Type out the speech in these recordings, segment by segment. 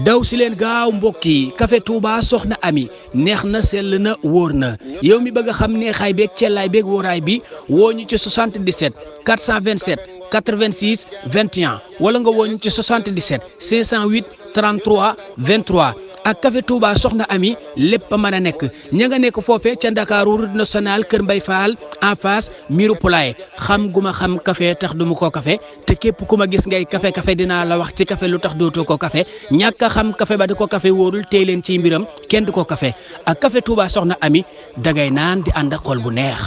daw si leen gaaw mbokk yi café Touba soxna Ami neex na sell na wóor na yow mi bëgg a xam neexaay beeg cellaay beeg wóoraay bi woo ñu ci 77 427 86 21 wala nga woo ñu ci 77 508 33 23 ak café Touba soxna Ami lépp a mën a nekk ña nga nekk foofee ca Ndakaaru route nationale Kër Mbay Fall en face miiru Poulaye xam gu ma xam café tax du ma ko café te képp ku ma gis ngay café dinaa la wax ci café lu tax dootoo ko café ñàkk a xam café ba di ko café wóorul tey leen ci mbiram kenn du ko café ak café Touba soxna Ami dangay naan di ànd ak xol bu neex.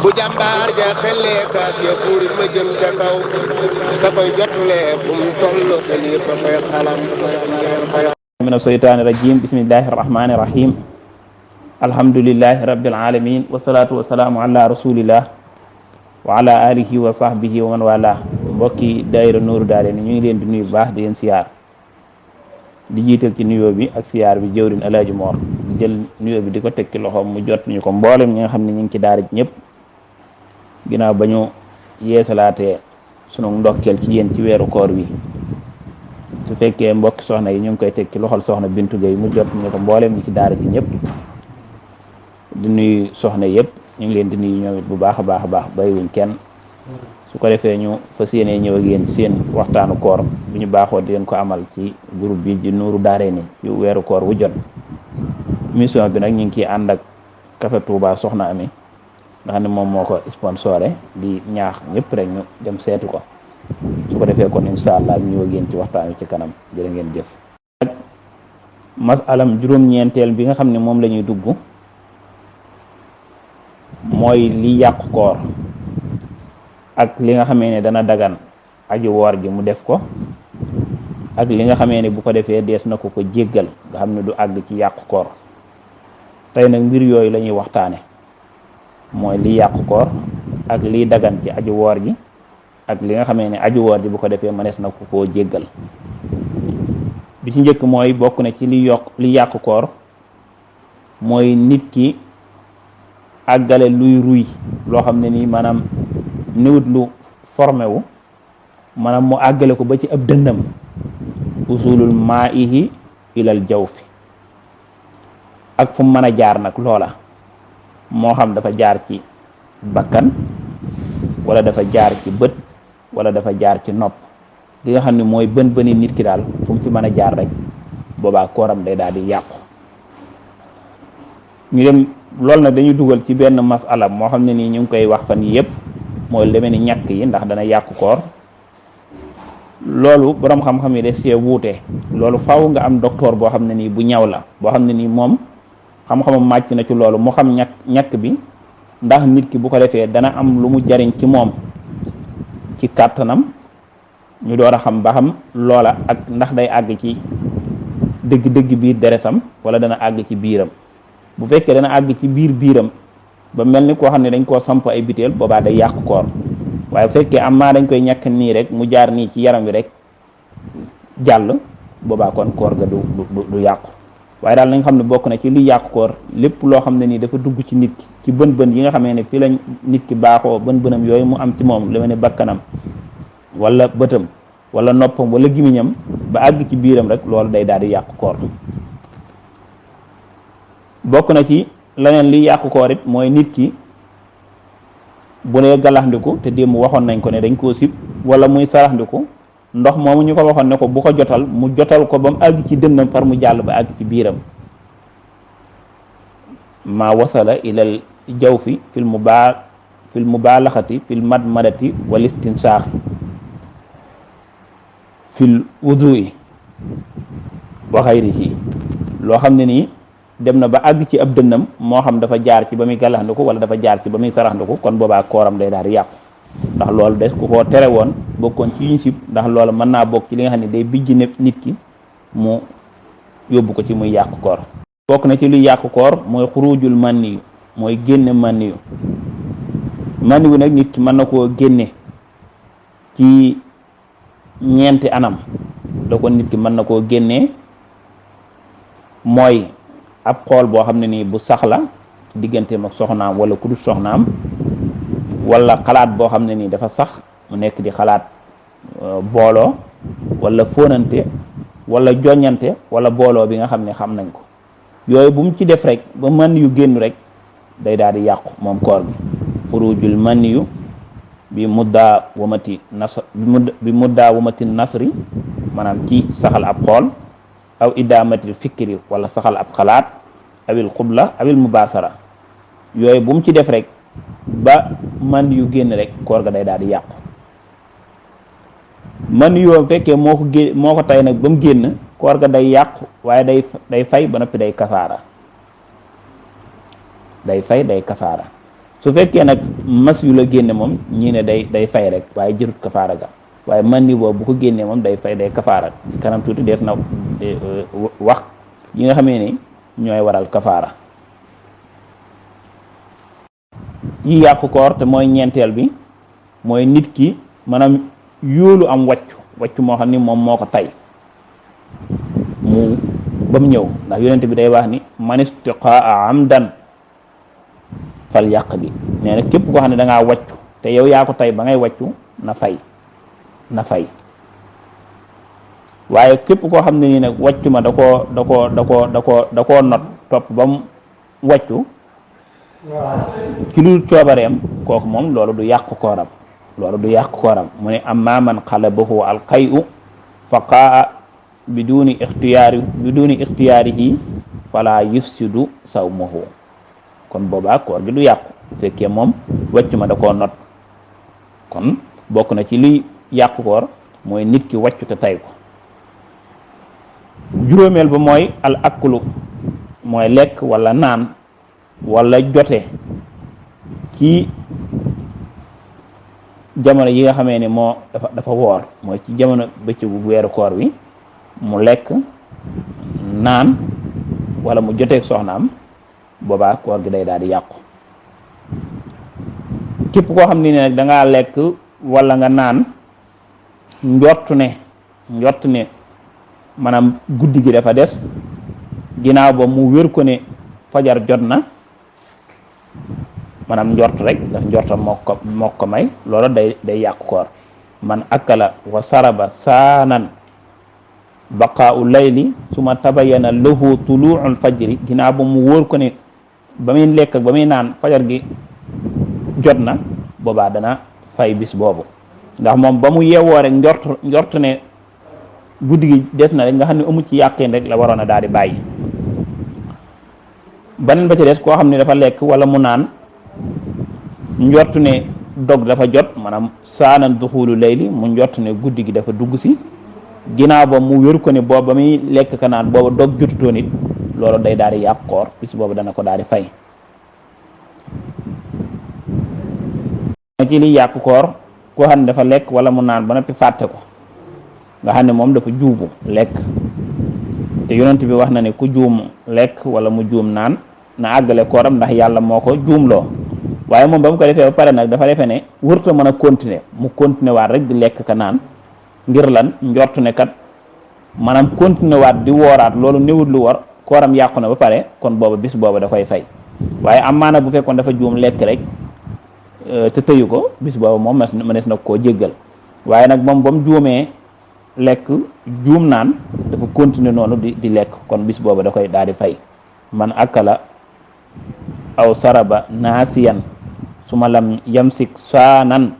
bu jàmbaar ja xellee kaas ya fuurit ma jëm ca kaw ka koy jotulee fu mu toll xel yëpp a koy xalam min asheytaani rajim bismillahi rahmani rahim alhamdulillahi rabbil alamin wasalaatu wasalaamu ala rasulillah wa ala alihi wa sahbihi wa man wala mbokki daayira Nuuru Daarayni ñu ngi leen di nuyu baax di leen siyaar di jiital ci nuyoo bi ak siyaar bi jëwrin Alaaji Moor di jël nuyoo bi di ko teg ci loxoom mu jot ñu ko mboolem ñi nga xam ne ñu ngi ci daara ji ñëpp ginnaaw ba ñu yeesalaatee sunu ndokkeel ci yéen ci weeru koor wi su fekkee mbokki soxna yi ñu ngi koy teg ci loxol soxna Bintu Gay mu jot ñu ko mboolem ñi ci daara ji ñëpp di nuyu soxna yëpp ñu ngi leen di nuyu ñoom it bu baax a baax bàyyiwuñ kenn su ko defee ñu fas yéenee ñëw ak yéen seen waxtaanu koor bi ñu baaxoo di leen ko amal ci groupe bi di Nuuru Daarayni yu weeru koor wu jot émission bi nag ñu ngi ciy ànd ak café Touba soxna Ami nga xam ne moom moo ko sponsoré di ñaax ñëpp rek ñu dem seetu ko su ko defee kon incha allah ñu ñëw ak yéen ci waxtaan wi ci kanam jërë ngeen jëf. ak masalam juróom-ñeenteel bi nga xam ne moom la ñuy dugg mooy li yàqu koor ak li nga xamee ne dana dagan aji woor gi mu def ko ak li nga xamee ne bu ko defee dees na ko jéggal nga xam ne du àgg ci yàqu koor tey nag mbir yooyu la ñuy waxtaane mooy li yàqu koor ak liy dagan ci aji woor gi ak li nga xamee ne aji woor gi bu ko defee mënees na ko jéggal bi ci njëkk mooy bokk na ci li yàqu koor mooy nit ki àggale luy ruy loo xam ne nii maanaam niwut lu formé wu maanaam mu àggale ko ba ci ab dënnam usulul maa'ihi ilal jawfi ak fu mu mën a jaar nag loola moo xam dafa jaar ci bakkan wala dafa jaar ci bët wala dafa jaar ci nopp li nga xam ne mooy bën nit ki daal fu mu fi mën a jaar rek boobaa kooram day daal di yàqu ñu dem loolu nag dañuy dugal ci benn masala moo xam ne nii ñu ngi koy wax fan yii yëpp mooy demee ni ñàkk yi ndax dana yàqu koor loolu borom xam-xam yi de see wuute loolu faaw nga am docteur boo xam ne nii bu ñaw la boo xam ne nii moom xam-xamam màcc na ci loolu mu xam ñàkk bi ndax nit ki bu ko defee dana am lu mu jariñ ci moom ci kàttanam ñu door a xam ba xam loola ak ndax day àgg ci dëgg-dëgg biir deretam wala dana àgg ci biiram bu fekkee dana àgg ci biiram ba mel ni koo xam ne dañ koo samp ay biteel boobaa day yàqu koor waaye bu fekkee am maa dañ koy ñàkk nii rek mu jaar nii ci yaram wi rek jàll boobaa kon koor ga du yàqu waaye daal nañ xam ne bokk na ci li yàqu koor lépp loo xam ne nii dafa dugg ci nit ki ci bën yi nga xamee ne fii la nit ki baaxoo bën-bënam yooyu mu am ci moom lu mel ne bakkanam wala bëtam wala noppam wala gimiñam ba àgg ci biiram rek loolu day daal di yàqu koor bokk na ci leneen li yàqu koor it mooy nit ki bu dee galaxndiku te démb waxoon nañ ko ne dañ koo sib wala muy saraxndiku ndox moomu ñu ko waxoon ne ko bu ko jotal mu jotal ko ba mu àgg ci dënnam far mu jàll ba àgg ci biiram ma wasala ilal jawfi fil mubaalaxati fil madmadati wal istinsaaxi fil wudu'i wa xayrihi loo xam ne nii dem na ba àgg ci ab dënnam moo xam dafa jaar ci ba muy galaxndiku wala dafa jaar ci ba muy saraxndiku kon boobaa kooram day daal di yàqu ndax loolu des ku koo tere woon bokkoon ci yuñ sib ndax loolu mën naa bokk ci li nga xam ne day bijj nit ki mu yóbbu ko ci muy yàqu koor bokk na ci luy yàqu koor mooy xurujul manniyu mooy génne manniyu manniyu nag nit ki mën na koo génne ci ñeenti anam da ko nit ki mën na koo génnee mooy ab xool boo xam ne nii bu saxla digganteem ak soxnaam wala ku dul soxnaam wala xalaat boo xam ne nii dafa sax mu nekk di xalaat booloo wala fóonante wala joññante wala booloo bi nga xam ne xam nañ ko yooyu bu mu ci def rek ba man yu génn rek day daal di yàqu moom koor gi. xurujul man yu bi muddaa wamati nasri maanaam ci saxal ab xool aw idaamatil fikri wala saxal ab xalaat awil xubla awil mubaasara yooyu bu mu ci def rek ba man yu génn rek koor ga day daal di yàqu. man yoo fekkee moo ko tay nag ba mu génn koor ga day yàqu waaye day fay ba noppi day kafaara su fekkee nag mas yu la génne moom ñii ne day fay rek waaye jërut kafaara ga waaye man ni boobu bu ko génnee moom day fay day kafaara ci kanam tuuti dees na wax yi nga xamee ni ñooy waral kafaara yi yàqu koor te mooy ñeenteel bi mooy nit ki maanaam yoolu am wàccu moo xam ni moom moo ko tay mu ba mu ñëw ndax yonent bi day wax ni man istiqaa amdan fal yàq bi nee na képp koo xam ne da ngaa wàccu te yow yaa ko tay ba ngay wàccu na fay waaye képp koo xam ne nii nag wàccu ma da koo not topp ba mu wàccu ci lu coobareem kooku moom loolu du yàq kooram mu ne amma man xalabahu alqayu fa qaa biduni ixtiyaarihi fala yufsidu sawmuhu kon boobaa koor gi du yàqu bu fekkee moom wàccu ma da koo not kon bokk na ci liy yàqu koor mooy nit ki wàccu te tay ko. juróomeel ba mooy al aklu mooy lekk wala naan wala jote ci jamono yi nga xamee ni moo dafa woor mooy ci jamono bëccëgu weeru koor wi mu lekk naan wala mu joteeg soxnaam boobaa koor gi day daal di yàqu. képp koo xam ne nag da ngaa lekk wala nga naan njort ne maanaam guddi gi dafa des ginnaaw ba mu wér ko ne fajar jot na maanaam njort rek ndax njortam moo ko may loolu day yàqu koor. man akala wa saraba saanan baqaau layli suma tabayana lahu tuluul fajri ginnaaw ba mu wóor ko ne ba muy lekk ak ba muy naan fajar gi jot na boobaa dana fay bis boobu ndax moom ba mu yeewoo rek njort ne guddi gi des na rek nga xam ne amu ci yàqin rek la waroon a daal di bàyyi. beneen ba ci des koo xam ne dafa lekk wala mu naan njort ne dog dafa jot maanaam saanan duxulu layli mu njort ne guddi gi dafa dugg si ginnaaw ba mu wér ko ne booba ba muy lekk ka naan booba dog jotutoo nit loolu day daal di yàq koor bis boobu dana ko daal di fay. ci liy yàq koor koo xam ne dafa lekk wala mu naan ba noppi fàtte ko nga xam ne moom dafa juubu lekk te yonent bi wax na ne ku juum lekk wala mu juum naan na àggale kooram ndax yàlla moo ko juumloo waaye moom ba mu ko defee ba pare nag dafa defee ne wërta mën a continuer waat rek di lekk ka naan ngir lan njort ne kat maanaam continuer waat di wooraat loolu néewut lu war kooram yàqu na ba pare kon booba bis booba da koy fay waaye amaana bu fekkoon dafa juum lekk rek te tëyu ko bis booba moom mënees na koo jéggal waaye nag moom ba mu juumee lekk juum naan dafa continuer noonu di lekk kon bis booba da koy daal di fay. man akala aw saraba naasiyan suma lam yamsik saanan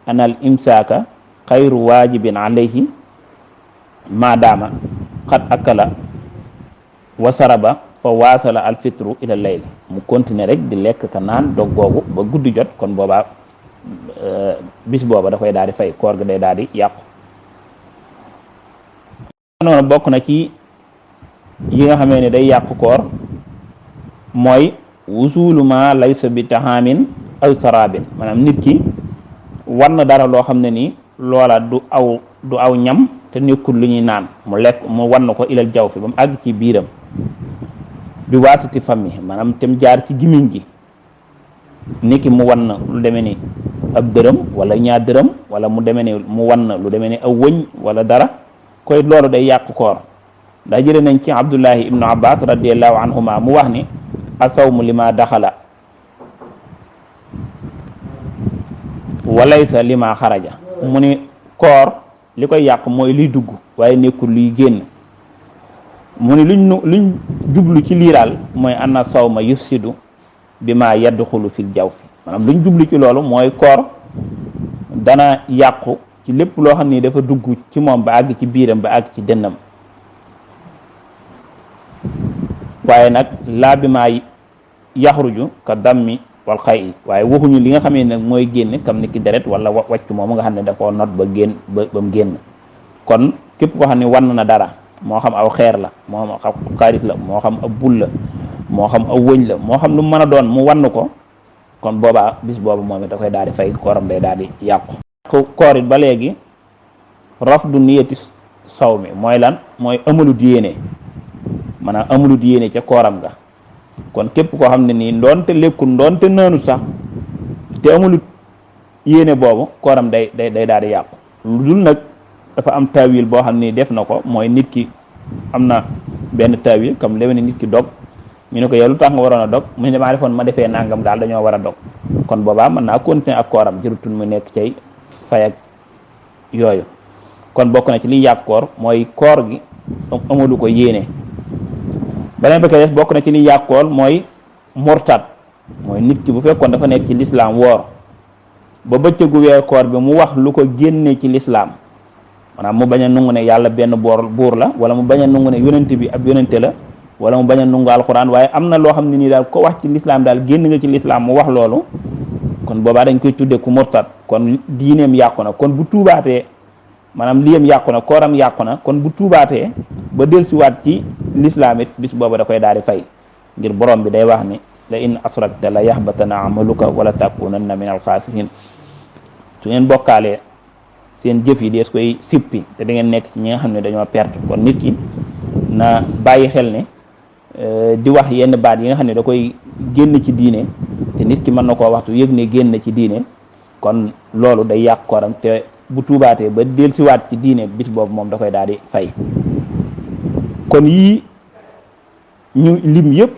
anal imsaaka xayru waajibin alayhi maadaama xat akala wa saraba fa waasala alfitru ila layl mu continuer rek di lekk ka naan dog googu ba guddi jot kon boobaa bis booba da koy daal di fay koor gi day daal di yàqu. noonu bokk na ci yi nga xamee ne day yàqu koor mooy wusulu ma laysa bi taxaamin aw sarabin maanaam nit ki war na dara loo xam ne nii loola du aw ñam te nekkul lu ñuy naan mu lekk mu war na ko ilal jaw fi ba mu àgg ci biiram bi waasiti fammi maanaam tem jaar ci gimiñ gi niki mu wan na lu demee ni ab dërëm wala ñaar dërëm wala mu demee ni mu wan na lu demee ni aw wëñ wala dara koy loolu day yàq koor ndax jëlee nañ ci Abdullahi ibnu Abbas radiallahu anhuma mu wax ni asawmu lima daxala walaysa lima xaraja mu ni koor li koy yàq mooy luy dugg waaye nekkul luy génn. mu ni luñ jublu ci lii daal mooy anna sawma yufsidu bi ma yadxulu fil jawfi maanaam luñ jublu ci loolu mooy koor dana yàqu ci lépp loo xam ni dafa dugg ci moom ba àgg ci biiram ba àgg ci dënnam waaye nag laa bi ma yaxruju ka dammi wal xay waaye waxuñu li nga xamee ne mooy génn kam ni ki deret wala wàcc moomu nga xam ne da koo not ba génn ba mu génn. kon képp koo xam ne wann na dara moo xam aw xeer la moo xam xaalis la moo xam ab bul la moo xam aw wëñ la moo xam lu mu mën a doon mu wann ko kon boobaa bis boobu moom it da koy daal di fay kooram day daal di yàqu. koor it ba léegi rafdu niyati saw mi mooy lan mooy amalut yéene maanaam amalut yéene ca kooram ga kon képp koo xam ne nii ndoonte lekkul ndoonte naanut sax te amalut yéene boobu kooram day daal di yàqu. lu dul nag dafa am taawil boo xam ni def na ko mooy nit ki am na benn taawil comme léegi ne nit ki dog ñu ne ko yow lu tax nga waroon a dog mu ne damaa defoon ma defee nangam daal dañoo war a dog kon boobaa mën naa continuer ak kooram jërutul mu nekk cay fay ak yooyu. kon bokk na ci liy yàq koor mooy koor gi amalu ko yéene. beneen ba koy def bokk na ci liy yàq koor mooy murtad mooy nit ki bu fekkoon dafa nekk ci lislaam woor ba bëccëgu weer koor bi mu wax lu ko génne ci lislaam maanaam mu bañ a nungu ne yàlla benn buur la wala mu bañ a nungu ne yonente bi ab yonente la wala mu bañ a nungu alxuraan waaye am na loo xam ne nii daal ko wax ci lislaam daal génn nga ci lislaam mu wax loolu kon boobaa dañ koy tudde ku murtad kon diineem yàqu na kon bu tuubaatee maanaam liyam yàqu na kooram yàqu na kon bu tuubaatee ba dellusiwaat ci lislaam it bis booba da koy daal di fay ngir borom bi day wax ni la in asrakta la yaxbatana amaluka wala takunanna min alxaasirin su ngeen bokkaalee seen jëf yi dees koy sippi te da ngeen nekk ci ñi nga xam ne dañoo perte kon nit ki na bàyyi xel ne di wax yenn baat yi nga xam ne da koy génn ci diine te nit ki mën na koo waxtu yëg ne génn ci diine kon loolu day yàq kooram te bu tuubaatee ba dellusiwaat ci diine bis boobu moom da koy daal di fay. kon yii ñu lim yëpp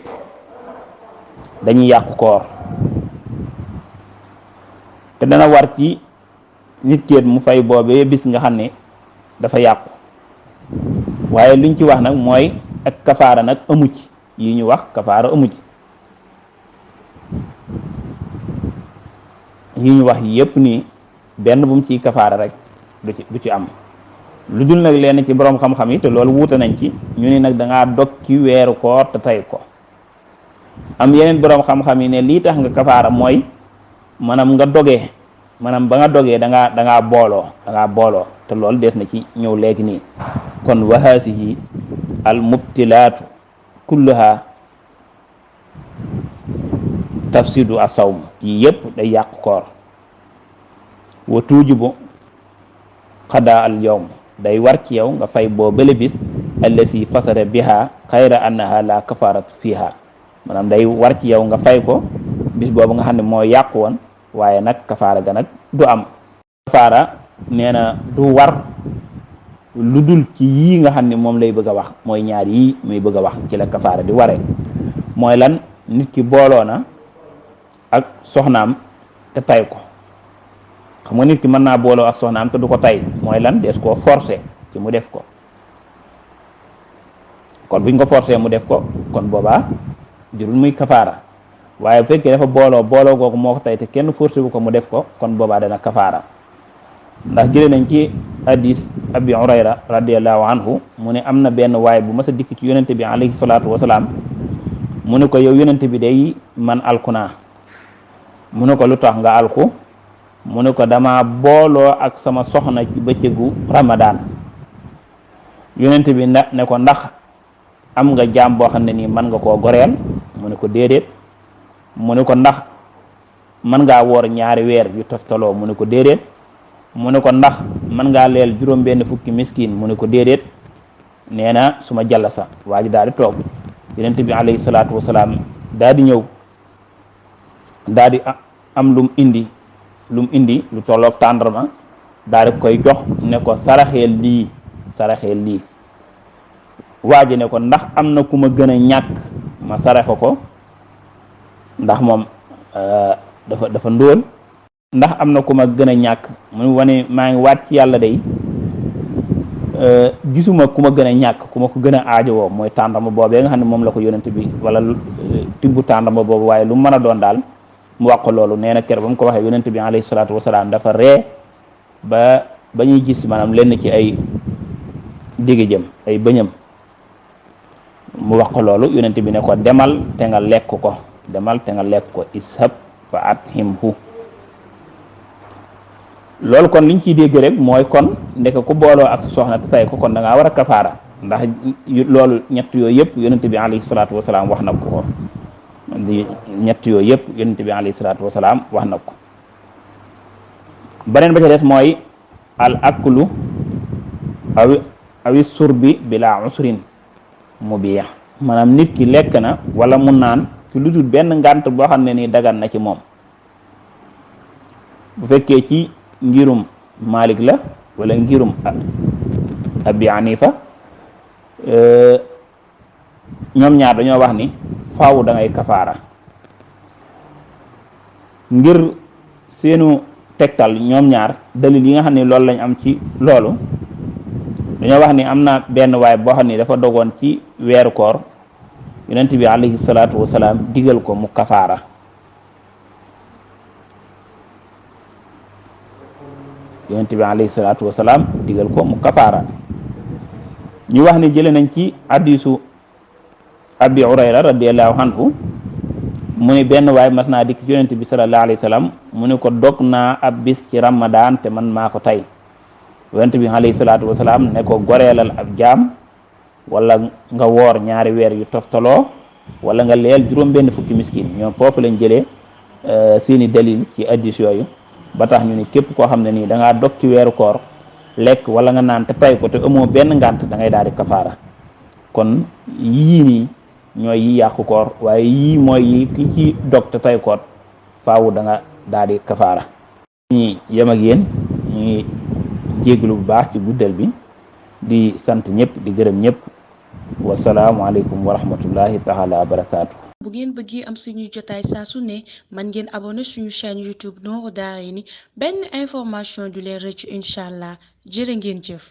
dañuy yàqu koor te dana war ci nit ki mu fay boobee bis nga xam ne dafa yàqu waaye liñ ci wax nag mooy ak kafaara nag amu ci yi ñu wax kafaara amu ci yi ñu wax yëpp nii benn bu mu ciy kafaara rek du ci am lu dul nag leen ci borom xam-xam yi te loolu wuute nañ ci ñu ni nag dangaa dog ci weeru koor te tey ko am yeneen borom xam-xam yi ne lii tax nga kafaara mooy maanaam nga dogee maanaam ba nga dogee da ngaa booloo te loolu des na ci ñëw léegi nii kon wa haasihi al mubtilaatu kulluha tafsidu asawm yi yëpp day yàq koor wa tuujibu xada al yawm day war ci yow nga fay boo bële bis allasi fasada biha xayra annaha la kafaratu fiha maanaam day war ci yow nga fay ko bis boobu nga xam ne moo yàqu woon waaye nag kafaara ga nag du am kafaara nee na du war lu dul ci yii nga xam ne moom lay bëgg a wax mooy ñaar yii muy bëgg a wax ci la kafaara di waree mooy lan nit ki booloo na ak soxnaam te tay ko xam nga nit ki mën naa booloo ak soxnaam te du ko tay mooy lan des koo forcé ci mu def ko kon buñ ko forcé mu def ko kon boobaa jurul muy kafaara waaye bu fekkee dafa booloo googu moo ko tay te kenn forcé bu ko mu def ko kon boobaa dana kafaara ndax jëlee nañ ci hadis abi hurayra radiallahu anhu mu ne am na benn waay bu mas a dikk ci yonente bi alayhi salaatu wasalaam mu ne ko yow yonente bi day man alku naa mu ne ko lu tax nga alku mu ne ko dama booloo ak sama soxna ci bëccëgu ramadan yonente bi ne ko ndax am nga jaam boo xam ne nii mën nga koo goreel mu ne ko déedéet mu ne ko ndax mën ngaa woor ñaari weer yu toftaloo mu ne ko déedéet mu ne ko ndax mën ngaa leel juróom benn fukki miskin mu ne ko déedéet nee na su ma jàll sa waa ji daal di toog yonente bi alayhi salaatu wasalaam daal di ñëw daal di am lum indi lu tolloog tàndarma daal di koy jox ne ko saraxeel lii waa ji ne ko ndax am na ku ma gën a ñàkk ma saraxe ko ndax moom dafa ndóol ndax am na ku ma gën a ñàkk mu wane maa ngi waat ci yàlla day gisuma ku ma gën a ñàkk ku ma ko gën a aajowoo mooy tàndarma boobee nga xam ne moom la ko yonent bi wala tibbu tàndarma boobu waaye lu mën a doon daal mu wax ko loolu nee na kër ba mu ko waxee yonent bi alayhi salaatu wasalaam dafa ree ba ñuy gis maanaam lenn ci ay diggi jëm ay bëñam mu wax ko loolu yonent bi ne ko demal te nga lekk ko demal te nga lekk ko ishab fa athimhu loolu kon liñ ciy dégg rek mooy kon ndeke ku booloo ak sa soxna te tay ko kon da ngaa war a kafaara ndax loolu ñett yooyu yëpp yonent bi alayhi salaatu wasalaam wax na ko ñett yooyu yëpp yonent bi alayhi salaatu wasalaam wax na ko beneen ba ca des mooy al aklu awi surbi bila usrin mubiih maanaam nit ki lekk na wala mu naan ci lu dul benn ngànt boo xam ne nii dagan na ci moom bu fekkee ci ngirum Malik la wala ngirum Abi Hanifa ñoom ñaar dañoo wax ni faaw da ngay kafaara ngir seenu tegtal ñoom ñaar dalil yi nga xam ne loolu lañ am ci loolu dañoo wax ni am na benn waay boo xam ne dafa dogoon ci weeru koor yonent bi alayhi salaatu wasalaam digal ko mu kafaara yonent bi alayhi salaatu wasalaam digal ko mu kafaara ñu wax ni jële nañ ci hadiisu Abi Hurayra radiyallahu anhu mu ne benn waay mas naa dikk ci yonent bi sallallahu alayhi wa sallam mu ne ko dog naa ab bis ci Ramadan te man maa ko tey yonent bi alayhi salaatu wasalaam ne ko goreelal ab jaam wala nga woor ñaari weer yu toftaloo wala nga leel juróom benn fukki miskin ñoom foofu lañ jëlee seeni dalil ci hadiis yooyu ba tax ñu ni képp koo xam ne nii da ngaa dog ci weeru koor lekk wala nga naan te tay ko te amoo benn ngànt da ngay daal di kafaara kon yii nii ñooy yi yàqu koor waaye yii mooy yi ki ci dog te tay koot faawu da nga daal di kafaara ñi yem ak yéen ñu ngi jéeglu bu baax ci guddal bi di sant ñëpp di gërëm ñëpp wasalaamu aleykum wa rahmatullahi taala wa barakaatu. bu ngeen bëggee am suñuy jotaay saa su ne man ngeen abonné suñu chaîne YouTube Nourou Darayni benn information du leen rëcc incha allah jërë ngeen jëf.